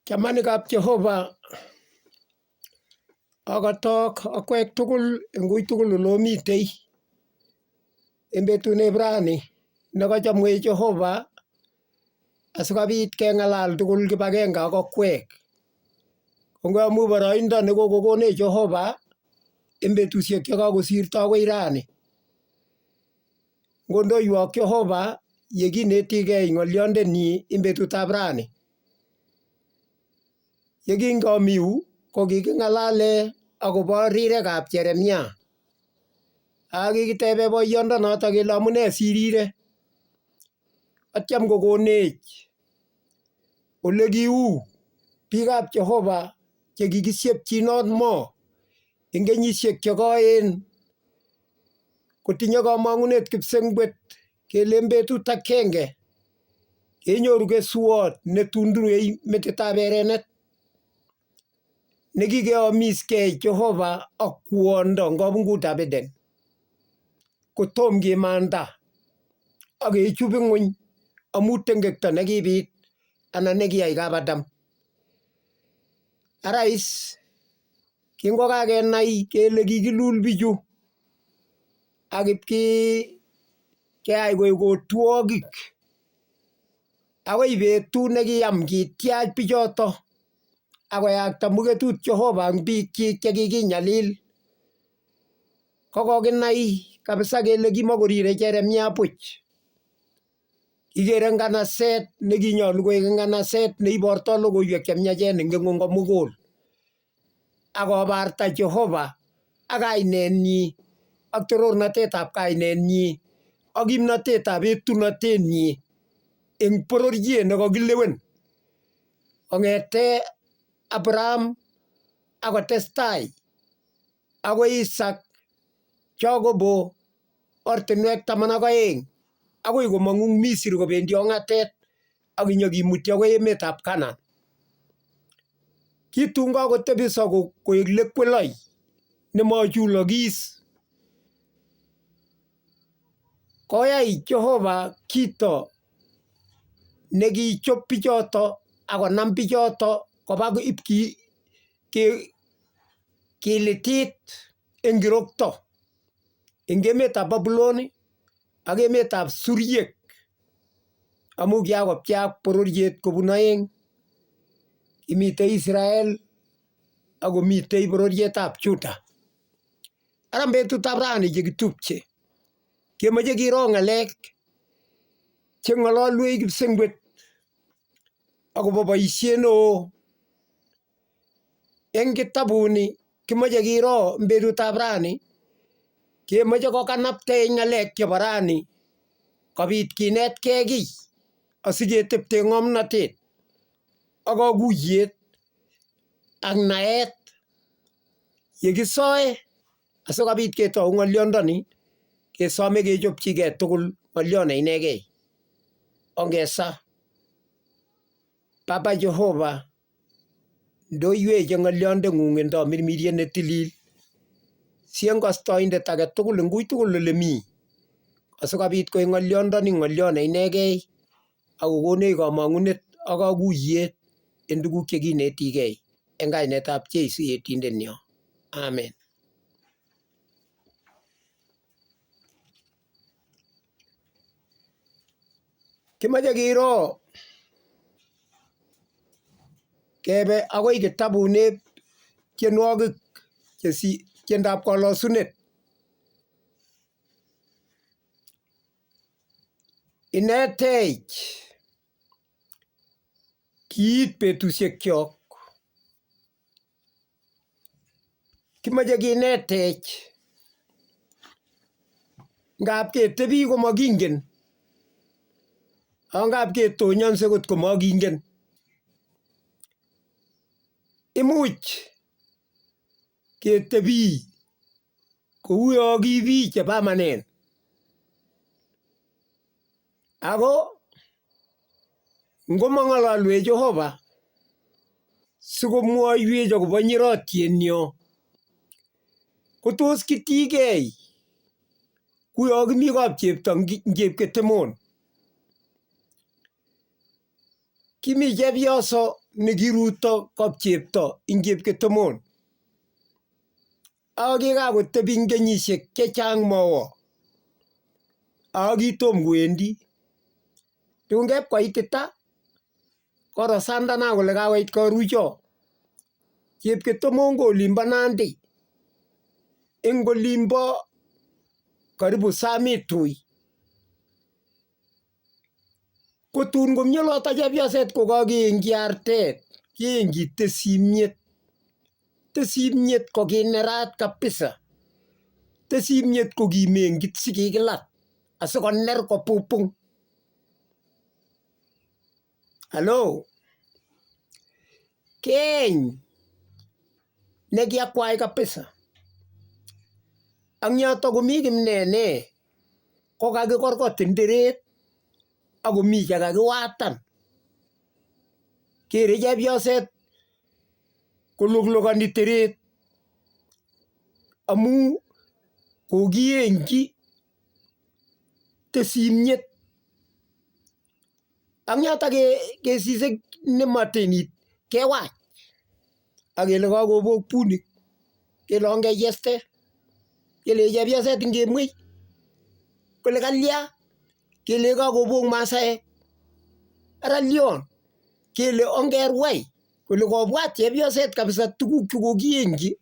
Chamanikab Jehova akotok akwek tugul eng ui tugul ole omitei en betuneb rani nekochomwech Jehova asikobit keng'alal tugul kibagenge ak akwek. Kongoi amu boroindo nekokokonech Jehova en betusiek chekakosirto akoi rani. Ngondoiwok Jehova yekinetigei ng'olyondenyi en betutab rani. Yekingami yu ko kiking'alale akobo rirekab Jeremia. Ak kikitebe boyondonoto kele amune sirire. Atyam kokonech ole kiu biikab Jehova che kikisiepchinot moo eng kenyisiek chekoen kotinye komong'unet kipsengwet kele en betut agenge kenyoru keswot netundurei metitab erenet nekikeomiskei Jehova ak kwondo eng kabungutab Eden kotom kimanda ak kechub ing'weny amu tengekto nekibit anan nekiyai kap Adam. Ara is kingokakenai kele kikilul bichu ak ipkeyai koek otwogik akoi betut nekiyam kityach bichoto akoyakta muketut Jehova eng biikchik chekikinyalil kokokinai kabisa kele kimakorire Jeremia buch. Kikere nganaset nekinyolu koek nganaset neibortoi logoiwek chemiachen eng ing'wony komugul akobarta Jehova ak kainenyi ak torornatetab kainenyi ak kimnatetab etunotenyi eng bororiet nekakilewen kong'ete Abraham akotestai akoi Isaac, Jacobo ortinwek 12 akoi komong'u Misri kobendi ong'atet ak kinyokimuti akoi emetab Canaan. Kitun kakotebiso koek lekweloi nemochulokis. Koyai Jehova kito nekichop bichoto akonam bichoto koba ip kilitit eng kirokto eng emetab Babulon ak emetab Suriek amu kiakopcheak bororiet kobun oeng kimitei Israel akomitei bororietab Juda. Ara betutab rani chekitupche kemoche kiro ng'alek cheng'ololwech kipsengwet akobo boisiet neo eng kitabuni kimoche kiro eng betutab rani kemoche kokanaptech ng'alek chebo rani kobit kinetkei kiy asiketepte ng'omnotet ak kakuyet ak naet yekisoe asikobit ketou ng'olyondoni kesome kechopchigei tugul ng'olyot ne inegei. Ongesa Baba Jehova ndoiwech eng ng'olyondeng'ung eng tamirmiriet ne tilil si eng kostoindet age tugul eng ui tugul ole mi asikobit koek ng'olyondoni ng'olyot ne inegei ak kokonech kamong'unet ak kakuyet eng tuguk che kinetigei eng kainetab Jesu Yetindenyo. Amen. Kimoche kiro kebe akoi kitabuneb tienwogik tiendab kolosunet. Inetech kiit betusiekyok. Kimoche kinetech ngap ketebi komokingen ako ngap ketonyonse kot komokingen. Imuch ketebi kouyo ki biik che permanent ako ngomong'ololwech Jehova sikomwoiwech akobo nyirotienyo kotos kitigei kuyo kimi kapchepto eng Chepketemon. Kimi chepyoso Nekiruto kapchepto ing Chepketemon. Ako kikakotebi eng kenyisiek chechang mowo. Ako kitom kowendi. Tun kepkoitita koro sandana kole kakoit karucho. Chepketemon ko olimbo Nandi. Eng olimbo karibu Samitui. Kotun komi oloto chepyoset kokakeengchi artet, keengchi tesimiet. Tesimiet ko kinerat kabisa. Tesimiet ko ki mengit sikikilat asikoner kopupung. Alo keeny nekiakwai kabisa. Ang yoto komi kimnene kokakikorkot tinderet akomi chekakiwatan. Kere chepyoset koloklokoni teret amu kokiengchi tesimiet. Ang yoto kesise nematenit kewach akele kakobok bunik kele ongeyeste kelei chepyoset ngemwei kole kalya kele kakobok masaek ara lion kele ongerwai kole kobwat chepyoset kabisa tuguk chukokiengchi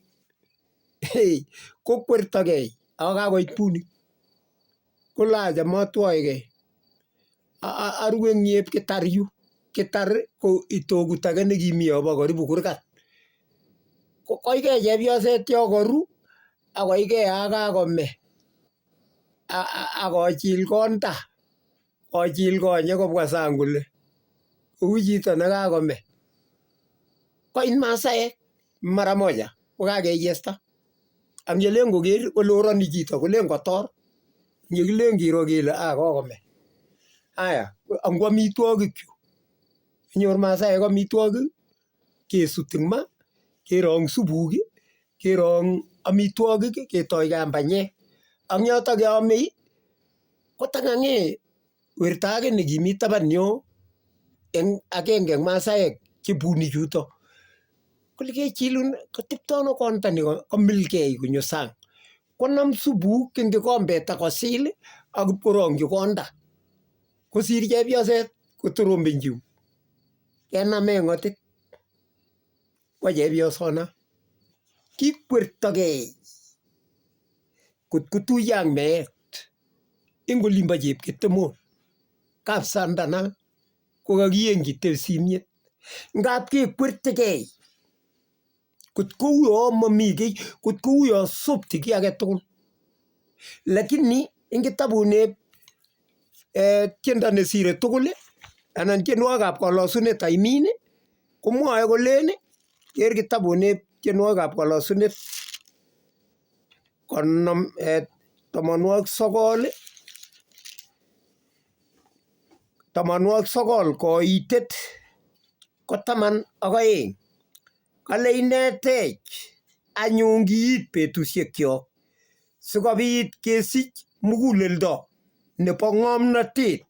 kokwertogei ako kakoit bunik kole acha matwoegei arue eng yep kitar yu. Kitar ko itokut age nekimi yobo karibu kurgat. Koigei chepyoset yo karu akoigei ya kakome akochil konda kochil konyek kobwa sang kole kou chito nekakome. Koit masaek mara moja kokakeyesta. Ang yelen koker kole oroni chito kolen kotor. Yekilen kiro kele ah kokome. Aya ango amitwogik chu nyor masaek amitwogik kesut eng ma kerong supuk kerong amitwogik ketoi keam banyek. Ang yoto keamei kotang'ang'e werto age nekimi taban yo eng agenge eng masaek che bunichuto. Kole kechilun kotepto ano konda ni kamilgei konyo sang. Konam supuk eng kikombet ak kosil ak ipkorongchi konda. Kosir chepyoset kotorombenchi kename ng'otit kwo chepyosona. Kikwertogei kot kotuiyo ak meet eng olimbo Chepketemon kapsandana kokakiengchi tesimiet. Ngap kekwertegei kot kouyo mami kiy kot kouyo sopti kiy age tugul. Lakini eng kitabunep tiendo nesire tugul anan tienwogikab kalosunet I mean komwoe kolen ker kitabunep tienwogikab kalosunet 99 90 koitet ko 12. Kale inetech anyun kiit betusiekyok sikobit kesich muguleldo nebo ng'omnotet.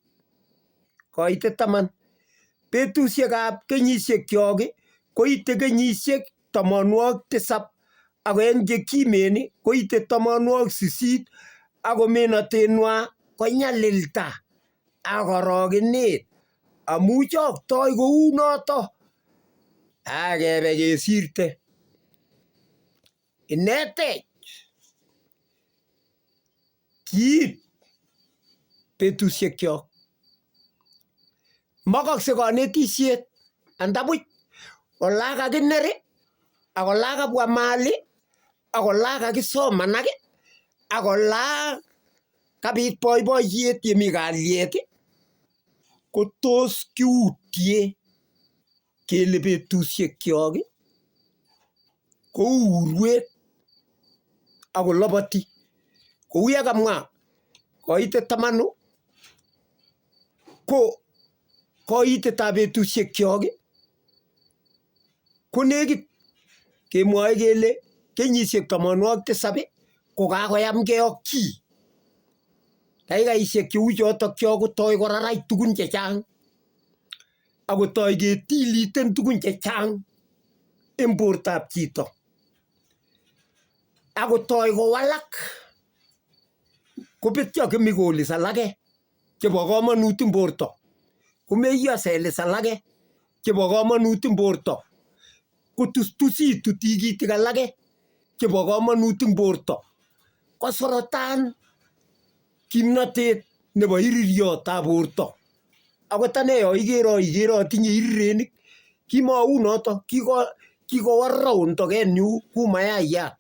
Koitet 10. Betusiekab kenyisiekyok koite kenyisiek 70 ako eng chekimen koite 80 ako menotenwa ko nyalilda ak orogenet amu choktoi kounoto akebe kesirte. Inetech kiit betusiekyok. Mokokse konetisiet andabuch ola kakiner ak ola kabwa mali ak ola kakisomanak ak ola kabit boiboiyet yemi kalyet kotos kiutye kele betusiekyok kou urwet akoloboti kou yekamwa koitet 10 ko koitetab betusiekyok konekit kemwoe kele kenyisiek 70 kokakoyamgei ak chi. Dakikaisiek cheu chotok cho kotoi korarach tugun chechang. Akotoi ketiliten tugun chechang en bortab chito. Akotoi kowalak kobetyo chemicals alake chebo komonut en borto. Komeiyo cells alake chebo komonut en borto. Kotustusitu tigitik alake chebo komonut en borto. Kosorotan kimnotet nebo iririotab borto. Akot ane yoikero ikere atinye irirenik kimou notok kikowo round tokenyu ku mayaiyat.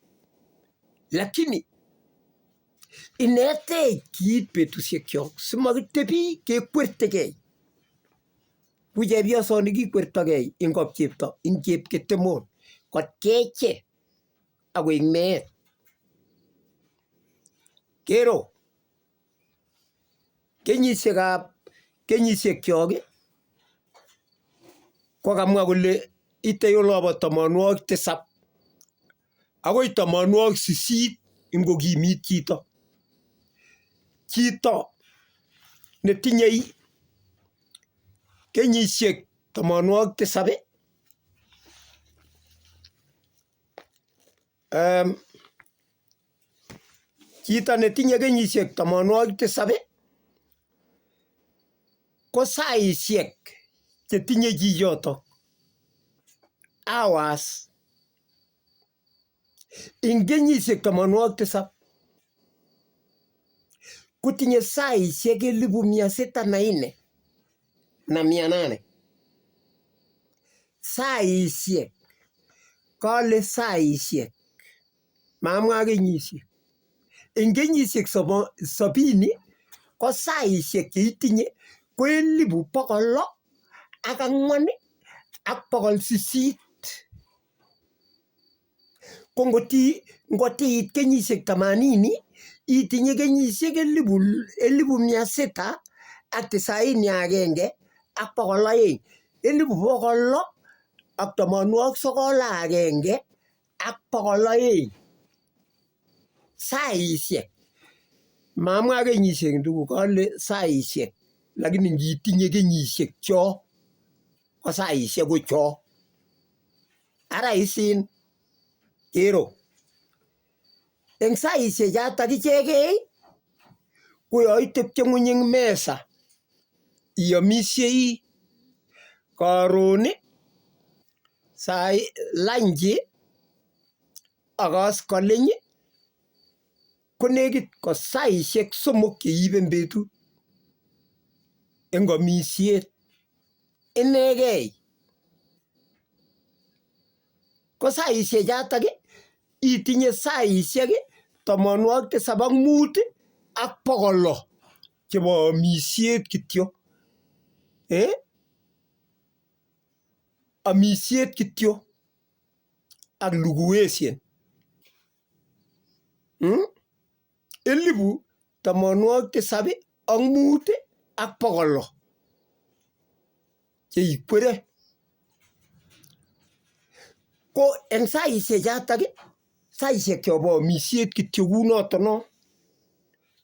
Lakini inetech kiit betushekyok simakitebi kekwertegei ku chepyosoni kikwertogei eng kapchepto eng chepketemon kotkeche akoek meet. Kero kenyishekab kenyishekyok ko kamwa kole itei olobo 70 akoi 80 ingokimit chito. Chito netinyei kenyishek 70 chito netinye kenyishek 70 ko saishek chetinye chichotok hours eng kenyishek 70 kotinye saishek 604 na 800. Saishek kale saishek mamwa kenyishek. Eng kenyishek 70 ko saishek cheitinye ko 604,800. Ko ngotiit kenyishek 80 itinye kenyishek 691,200. 691,200 saishek. Mamwa kenyishek ndugu kale saishek lakini ngitinye kenyishek cho ko saishek ko cho. Ara isin kero. Eng saishek chatak ichegei ko yo itepche ng'weny eng mesa iamishei karon sai lanchi ak koskoliny ko nekit ko saishek 3 cheiibe eng betut eng amishet inegei. Ko saishek chatak itinye saishek 75,600 chebo amishet kityo. Amishet kityo ak lugueshen. 75,600 cheikwere. Ko eng saishek chatak saishek chobo amishet kityo kunotono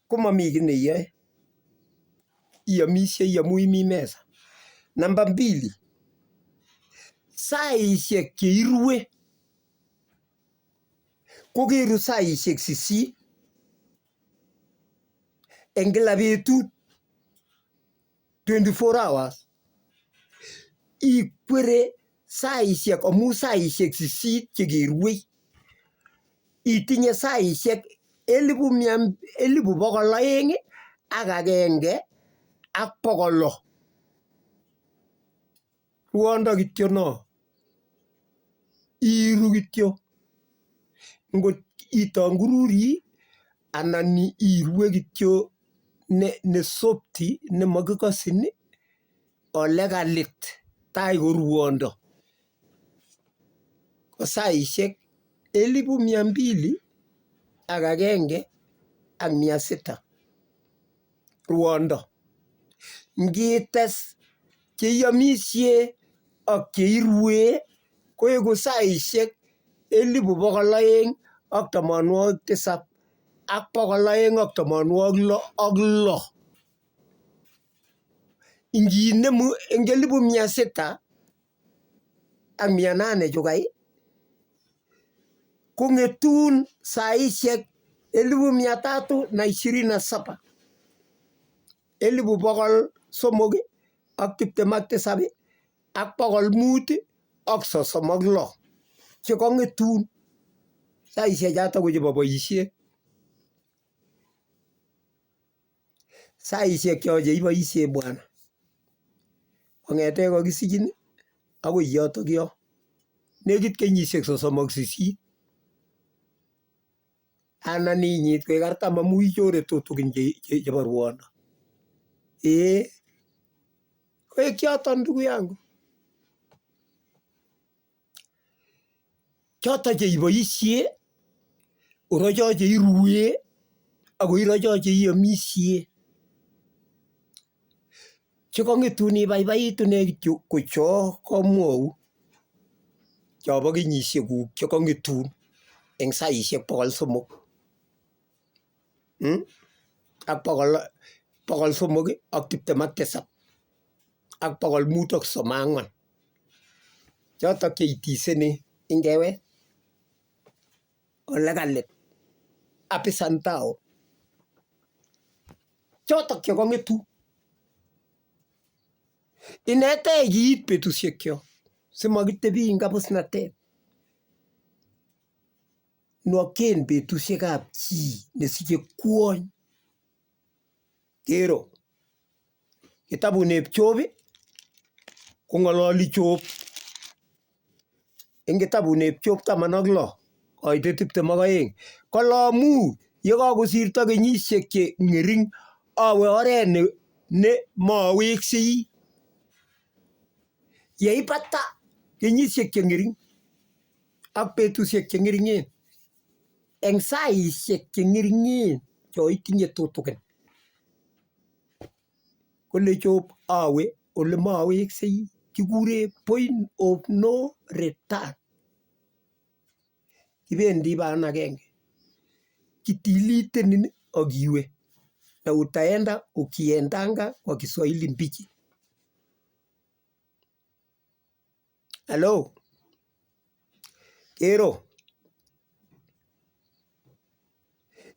komami kiy neiyoe. Iamishei amu imi mesa. Namba mbili saishek cheirue kokeru saishek 8 eng kila betut 24 hours ikwere saishek amu saishek 8 chekeruei itinye saishek 201,600. Ruondo kityo no. Iru kityo. Ngot itangururi anan irue kityo ne softi nemakikasin ole kalit tai ko ruondo. Ko saishek 201,600 ruondo. Ngites cheiamishe ak cheirue koeku saishek 287,266. Inginemu eng elipu mia sita ak mia nane chukai kong'etun saishek elipu mia tatu na ishirini na saba, 327,536 chekang'etun. Saishek chotok ko chebo boishet. Saishek cho cheiboishe bwana kong'ete kakisichin akoi yotok yo nekit kenyishek 38 anan inyit koek artam amu ichore tutikin chebo ruondo. Ee koek choton ndugu yangu. Chotok cheiboishe orocho cheirue ako irocho cheiamishe. Chekang'etun ibaibaitu ine kityo ko cho kamwaun chobo kenyishekuk chekang'etun eng saishek 300 ak 327,534. Chotok cheitiseni eng kewet ole kalit apisantao. Chotok chekang'etun. Inetech kiit betushekcho simakitebi eng abusnatet. Nwoken betushekab chi nesiche kwony. Kero kitabuneb Job kong'ololi Job eng kitabuneb Job 16 koitet 22 kole amu yekakosirto kenyishek che ng'ering awe oret ne maweksei. Yeipata kenyishek che ng'ering ak betushek che ng'ering'en eng saishek che ng'ering'en cho itinye tutukin kole Job awe ole maweksei kikure point of no return. Kibendi ban agenge kitilitenin akiwe na utaenda ukiendanga kwa Kiswahili mbichi. Hello kero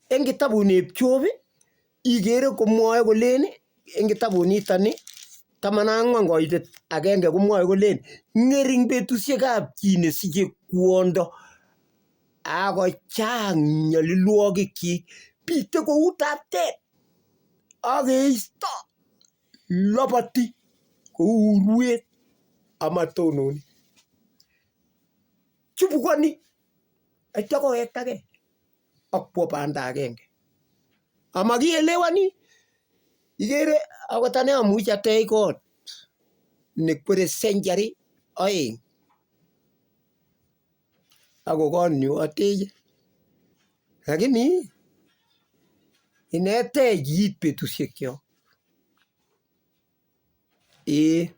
eng kitabuneb Job ikere komwoe kolen eng kitabunitoni 14 koitet agenge komwoe kolen ng'ering betushekab chi nesiche kwondo ako chang nyalilwogikchik bite kou taptet akeisto loboti kou urwet amatononi. Chupukoni atya kowektagei akwo banda agenge. Amakielewani ikere akot ane amuchi atech kot nekwere century 2 ako konyu ateche lakini inetech kiit betushekcho. Ee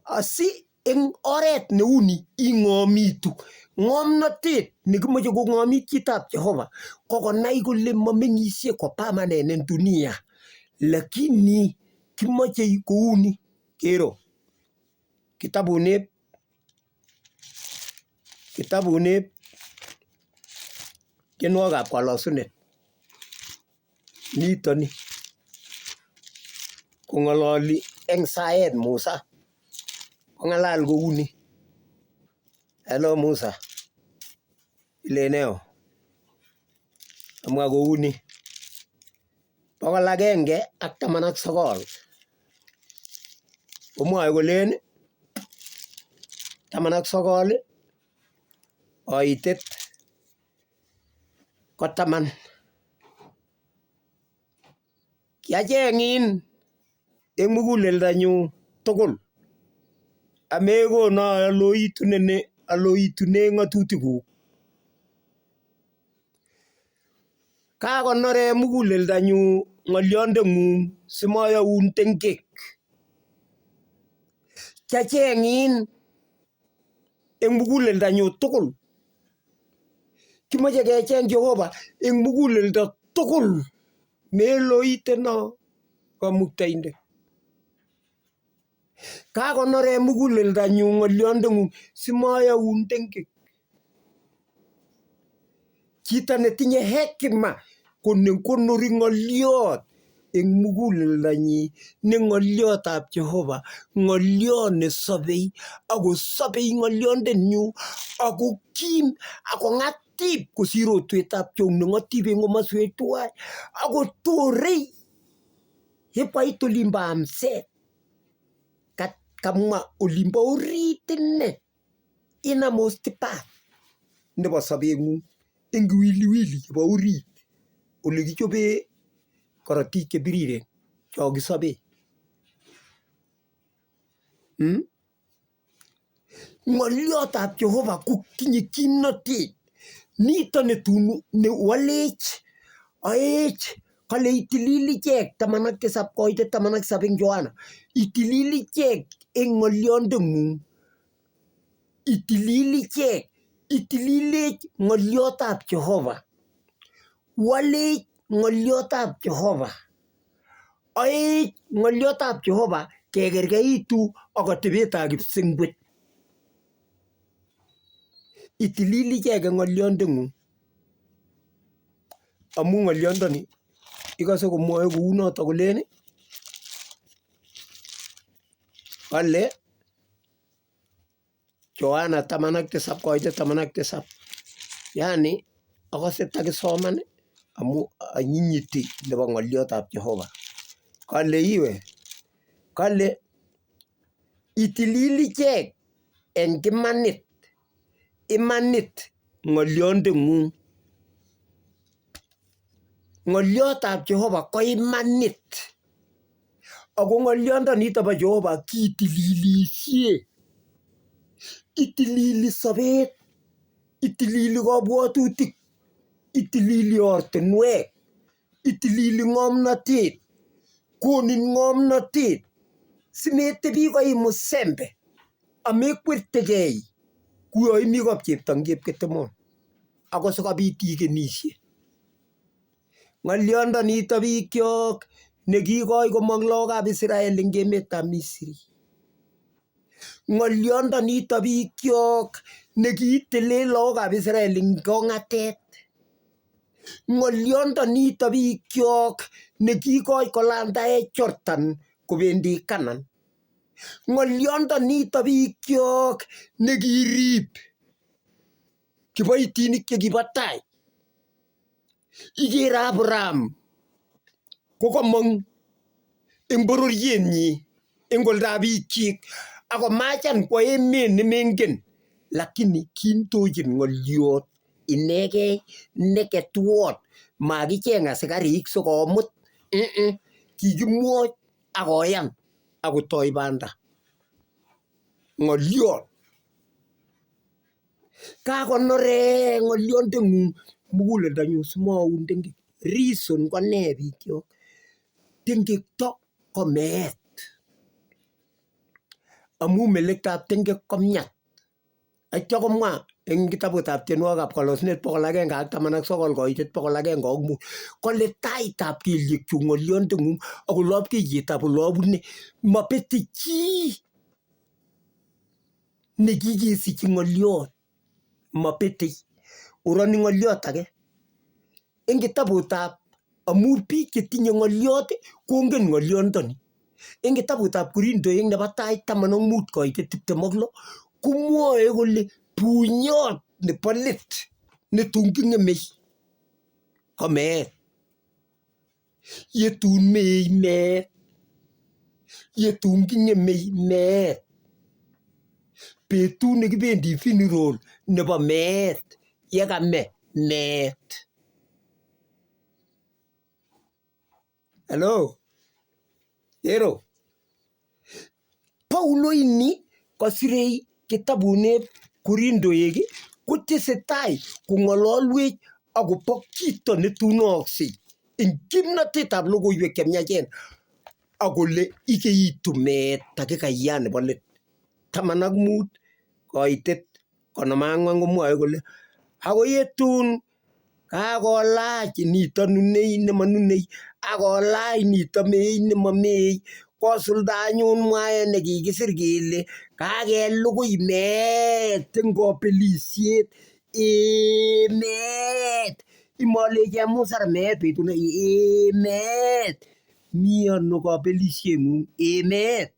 asi eng oret neuni ing'omitu. Ng'omnotet nekimoche kong'omit chitab Jehova ko konai kole mameng'ishe kwa permanent en dunia lakini kimoche kouni. Kero kitabuneb tienwogikab kalosunet nitoni kong'ololi eng saet Musa kong'alal kouni. Hello Musa, ilen nee? Amwa kouni 119 komwoe kolen 19 koitet ko 10. Kiacheng'in eng muguleldonyu tugul amekono aloitune ng'atutikuk. Kakonore muguleldonyu ng'olyondeng'ung simoyoun tengek. Kiacheng'in eng muguleldonyu tugul. Kimoche kecheng Jehova eng muguleldo tugul. Meloiteno kamuktaindet. Kakonor en muguleldanyun ng'olyondeng'ung simoyoun tengek. Chito netinye hekima ko nekonori ng'olyot en muguleldonyin ne ng'olyotab Jehova, ng'olyot nesobei akosobei ng'olyondenyu ako kim ako ng'atip kosir rotwetab Jehova neng'otip en komoswek tuwan akotorei ipkoit olimpo amset kamwa olimpo orit inei innermost part nebo sobeng'ung en kiwiliwili chebo orit olekichoben korotik chebiriren chokisoben. Ng'olyotab Jehova kotinye kimnotet nito netun newolech oech kole itilil ichek 17 koitet 17 en Yohana itilil ichek en ng'olyondeng'ung itilil ichek itililech ng'olyotab Jehova walech ng'olyotab Jehova oech ng'olyotab Jehova kekerkeitu ak atebetab kipsengwet. Itilil ichek en ng'olyondeng'ung amun ng'olyondoni ikose komwoe kounoto kolen kole Yohana 17 koitet 17 yaani akose takisoman amu anyinyiti nebo ng'olyotab Jehova. Kale iwe kale itilil ichek en imanit imanit ng'olyondeng'ung. Ng'olyotab Jehova ko imanit ako ng'olyondonito bo Jehova kitililisie itilili sobet itilili kobwotutik itilili ortinwek itilili ng'omnotet konin ng'omnotet simetebi koi musembe amekwertegei kuyo imi kop chepto eng chepketemon ako sikobit ikenishe. Ng'olyondonito bikyok nekikoi komong lagokab Israel eng emetab Misri. Ng'olyondonito bikyok nekiitele lagokab Israel eng kong'atet. Ng'olyondonito bikyok nekikoi kolandae Jordan kobendi Canaan. Ng'olyondonito bikyok nekirib kiboitinik chekibo tai. Ikere Abraham kokomong eng bororienyi eng oldab biikchik akomachan kwo emet nemengen lakini kindochin ng'olyot inegei neketwot makicheng asikarik sikomut kikimwoch akoyan akotoi banda ng'olyot kakonore ng'olyondeng'ung muguleldonyu simoun tengek reason ko nee bikyok tengekto ko meet amu melektab tengek ko miach atya komwa eng kitabutab tienwogikab kolosnet 119 koitet 105 kole taitab kelyekchuk ng'olyondeng'ung ako lopkeiyetab olobune mobete chi nekikesich ng'olyot mobete uroni ng'olyot age eng kitabutab amu biik chetinye ng'olyot kongen ng'olyondoni eng kitabutab Korintoek nebo tai 15 koitet 26 komwoe kole bunyot nebo let netun king'emei ko meet yetun meei meet yetun king'emei meet betut nekibendi funeral nebo meet yekame meet. Hello Ero Paulo ini kosirei kitabuneb Korindoek kotesetai kong'ololwech akobo kito netun aaksei eng kimnatetab logoiwek chemiachen akole ikeitu meet takikayat nebo let 15 koitet 54 komwoe kole ako yetun kakolach nito nunei nemonunei akolach nito meei nemomeei. Kosulda anyun mwaet nekikisir kele kakelugui meet eng kabelishet. Ee meet, imole chemusar meet betut ne ee meet, mi ano kabelishengung ee meet,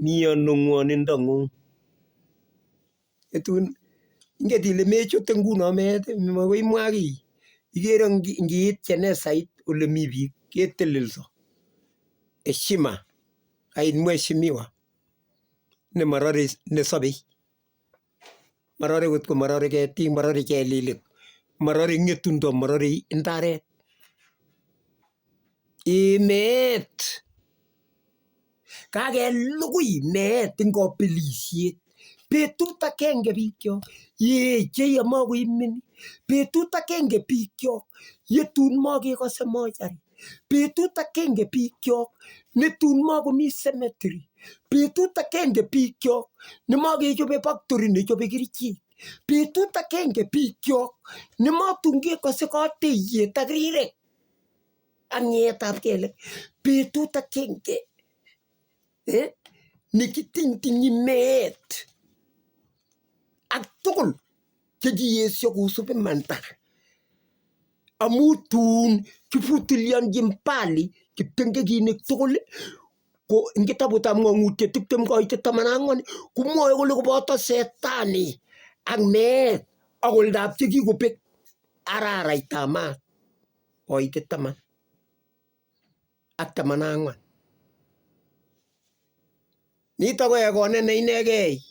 mi ano ngwonindo ngung. Tun inget ile mechute nguno meet makoi imwa kiy. Ikere ngiit chenesait olemi biik ketelelso heshima kait mheshimiwa nemarore nesobei marore kotko marore ketik marore chelilit marore ng'etundo marore indaret. Ee meet kakelugui meet eng kabelishet betut akenge bikyok yeechei amakoimeni betut akenge bikyok yetun makekose mochari betut akenge bikyok netun makomi cemetery betut akenge bikyok nemakechobe factory nechobe kerichek betut akenge bikyok nematun kekose kateiyet ak rirek ak nyeetab kelek betut akenge nekitingtinyi meet ak tugul chekiesio kosub imanda amu tun kifutilianji mbali kiptengekinik tugul ko eng kitabutab ng'ong'utiet 20:14 komwoe kole koboto setani ak meet ak oldab chekikobek araraitab maat koitet 10 ak 14. Nitok ko ekonet ne inegei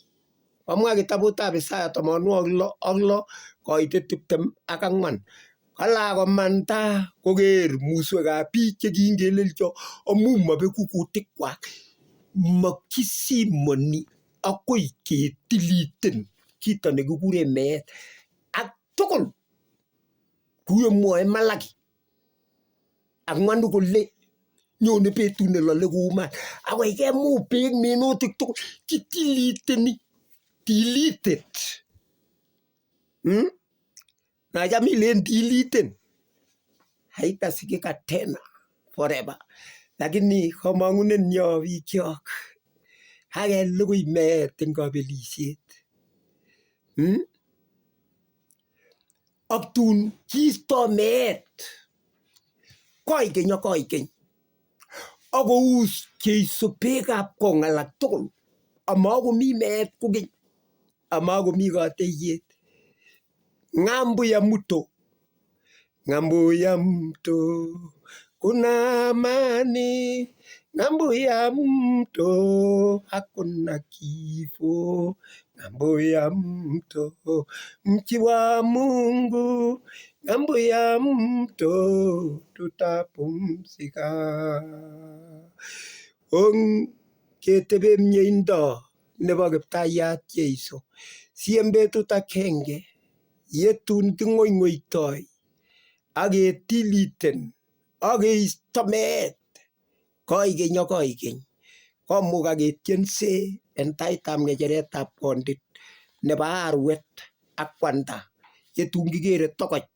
kamwa kitabutab Isaya 64:24. Kale akomanda koker muswekab biik chekiingelelcho amu mabeku kutikwak makisimoni akoi ketiliten kito nekikure meet ak tugul kou yemwoe Malaki 4 kole nyone betut nelole kou maat akoi kemuch beek minutik tugul kitiliteni deleted Nacham ilen diliten haitasikika tena forever lakini kamang'unet nyo bikyok kakelugui meet eng kabelishet Ak tun kiisto meet koikeny ak koikeny akous Jeiso beekab kong alak tugul amakomi meet kokeny amakomi kateiyet ng'ambo ya mto ng'ambo ya mto kuna amani ng'ambo ya mto hakuna kifo ng'ambo ya mto mji wa Mungu ng'ambo ya mto tutapumzika. Ong ketebe mieindo nebo kiptayat Jeiso si en betut akenge yetun king'oing'oitoi aketiliten akeisto meet koikeny ak koikeny komukak ketiense en taitab ng'echeretab kondit nebo arwet ak kwanda yetun kikere tokoch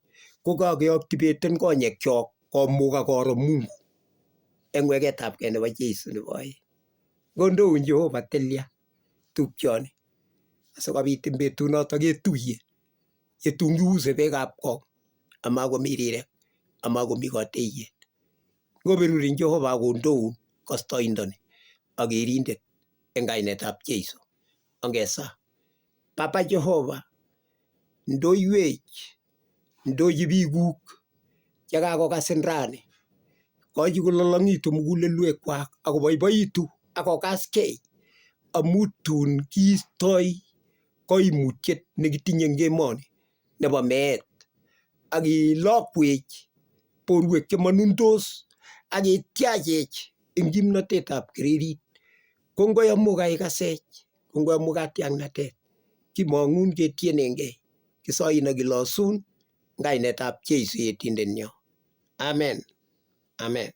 kokakeactiveten konyekyok komukak koro Mungu eng weketabkei nebo Jeiso nebo oeng. Ngondoun Jehova telya tupchoni asikobit eng betunoto ketuiye yetun kiuse beekab kong amakomi rirek amakomi kateiyet. Ngoberurin Jehova akondoun kostoindoni ak kerindet eng kainetab Jeiso. Ongesa. Papa Jehova ndoiwech ndochi biikuk chekakokasin rani kochi kololong'itu mugulelwekwak akoboiboitu akokaskei amu tun kiistoi koimutiet nekitinye eng emoni nebo meet akilokwech borwek chemanundos akitiachech eng kimnotetab kererit. Kongoi amu kaikasech, kongoi amu katiaknatet. Kimong'un ketienengei, kisoin akilosun eng kainetab Jeiso Yetindenyo. Amen, amen.